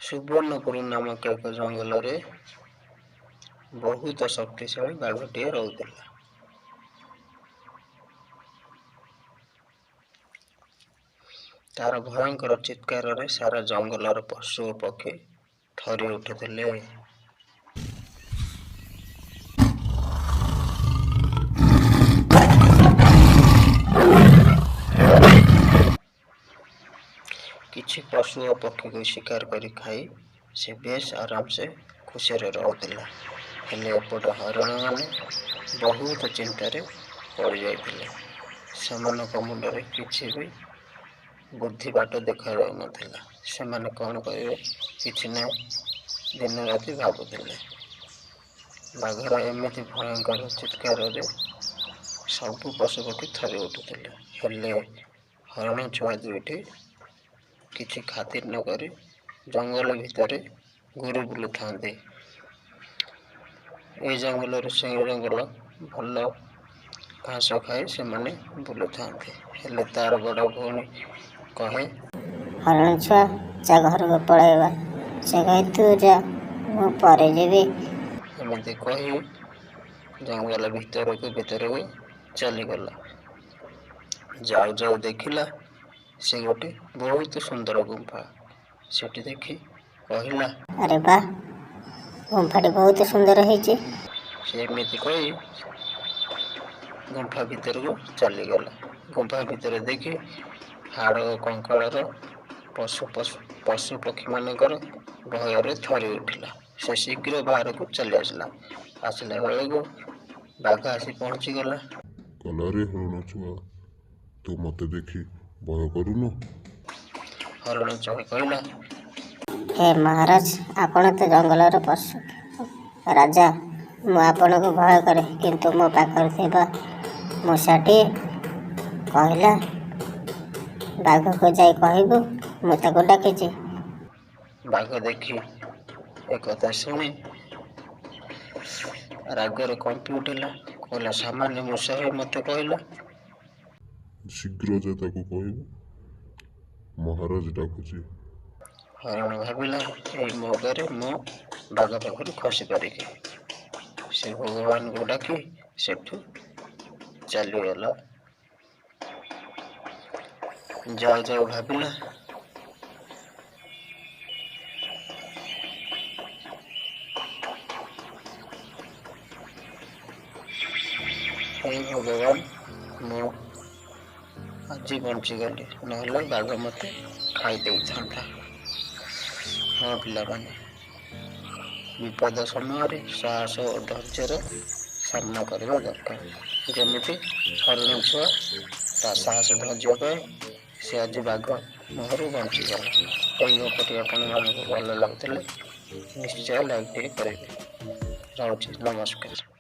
ସୁବର୍ଣ୍ଣପୁର ନାମକ ଏକ ଜଙ୍ଗଲରେ ବହୁତ ଶକ୍ତିଶାଳୀ ବାଘଟିଏ ରହୁଥିଲା। ତାର ଭୟଙ୍କର ଚିତ୍କାରରେ ସାରା ଜଙ୍ଗଲର ପଶୁ ଓ ପକ୍ଷୀ ଥରି ଉଠୁଥିଲେ। କିଛି ପଶୁ ଓ ପକ୍ଷୀକୁ ଶିକାର କରି ଖାଇ ସେ ବେଶ ଆରାମସେ ଖୁସିରେ ରହୁଥିଲା। ହେଲେ ଏପଟେ ହରିଣମାନେ ବହୁତ ଚିନ୍ତାରେ ପଡ଼ିଯାଇଥିଲେ। ସେମାନଙ୍କ ମୁଣ୍ଡରେ କିଛି ବି ବୁଦ୍ଧି ବାଟ ଦେଖାଯାଉନଥିଲା। ସେମାନେ କ'ଣ କରିବେ କିଛି ନାହିଁ, ଦିନରାତି ଭାବୁଥିଲେ। ବାଘର ଏମିତି ଭୟଙ୍କର ଚିତ୍କାରରେ ସବୁ ପଶୁପକ୍ଷୀ ଥରି ଉଠୁଥିଲେ। ହେଲେ ହରିଣ ଛୁଆ ଦୁଇଟି କିଛି ଖାତିର ନକରି ଜଙ୍ଗଲ ଭିତରେ ଘୁରି ବୁଲୁଥାନ୍ତି। ଏଇ ଜଙ୍ଗଲରୁ ସେ ଜଙ୍ଗଲ ଭଲ ଘାସ ଖାଇ ସେମାନେ ବୁଲୁଥାନ୍ତି। ହେଲେ ତାର ବଡ଼ ଭଉଣୀ କହେ, ହରିଣ ଛୁଆ, ଯା ଘରକୁ ପଳାଇବା। ସେ କହେ, ତୁ ଯା, ମୁଁ ପରେ ଯିବି। ଏମିତି କହି ଜଙ୍ଗଲ ଭିତରକୁ ଭିତରକୁ ଚାଲିଗଲା। ଯାଉ ଯାଉ ଦେଖିଲା ସେ ଗୋଟେ ବହୁତ ସୁନ୍ଦର ଗୁମ୍ଫା। ସେଠି ଦେଖି କହିଲା, ଆରେ ବା, ଗୁମ୍ଫାଟି ବହୁତ ସୁନ୍ଦର ହେଇଛି। ସେ ଏମିତି କହି ଗୁମ୍ଫା ଭିତରକୁ ଚାଲିଗଲା। ଗୁମ୍ଫା ଭିତରେ ଦେଖି ହାଡ଼ ଓ କଙ୍କାଳର ପଶୁ ପଶୁ ପଶୁ ପକ୍ଷୀମାନଙ୍କର ଭୟରେ ଥରି ଉଠିଲା। ସେ ଶୀଘ୍ର ବାହାରକୁ ଚାଲି ଆସିଲା। ଆସିଲା ବେଳକୁ ବାଘ ଆସି ପହଞ୍ଚିଗଲା। କହିଲା, ରେ ହରିଣ ଛୁଆ, ତୁ ମୋତେ ଦେଖି ଭୟ କରୁନୁ? ହରିଣ ଛୁଆ କହିଲା, ହେ ମହାରାଜ, ଆପଣ ତ ଜଙ୍ଗଲର ପଶୁ ରାଜା, ମୁଁ ଆପଣଙ୍କୁ ଭୟ କରେ। କିନ୍ତୁ ମୋ ପାଖରେ ଥିବା ମୂଷାଟି କହିଲା, ବାଘକୁ ଯାଇ କହିବୁ ମୁଁ ତାକୁ ଡାକିଛି। ବାଘ ଦେଖି ଏକଥା ଶୁଣି ରାଗରେ କମ୍ପି ଉଠିଲା। କହିଲା, ସାମାନ୍ୟ ମୂଷା ହୋଇ ମୋତେ କହିଲା? ଶୀଘ୍ର ଯା, ତାକୁ କହିବୁ ମହାରାଜ ଡାକୁଛି। ହରିଣ ଭାବିଲା, ଏଇ ମୌକାରେ ମୁଁ ବାଘ ପାଖରୁ ଖସି ପାରିବି। ସେ ଭଗବାନଙ୍କୁ ଡାକି ସେଠୁ ଚାଲିଗଲା। ଯାଉ ଯାଉ ଭାବିଲା, ହେ ଭଗବାନ, ମୁଁ ଆଜି ବଞ୍ଚିଗଲି, ନହେଲେ ବାଘ ମୋତେ ଖାଇ ଦେଇଥାନ୍ତା। ହଁ ପିଲାମାନେ, ବିପଦ ସମୟରେ ସାହସ ଓ ଧୈର୍ଯ୍ୟର ସାମ୍ନା କରିବା ଦରକାର। ଯେମିତି ହରିଣ ଛୁଆ ତା ସାହସ ଧୈର୍ଯ୍ୟ ପାଇଁ ସେ ଆଜି ବାଘ ମୁହଁରୁ ବଞ୍ଚିଗଲା। ଏଇ ଗପଟି ଆପଣମାନଙ୍କୁ ଭଲ ଲାଗୁଥିଲେ ନିଶ୍ଚୟ ଲାଇକ୍ ଟିକେ କରିବେ। ରହୁଛି, ନମସ୍କାର।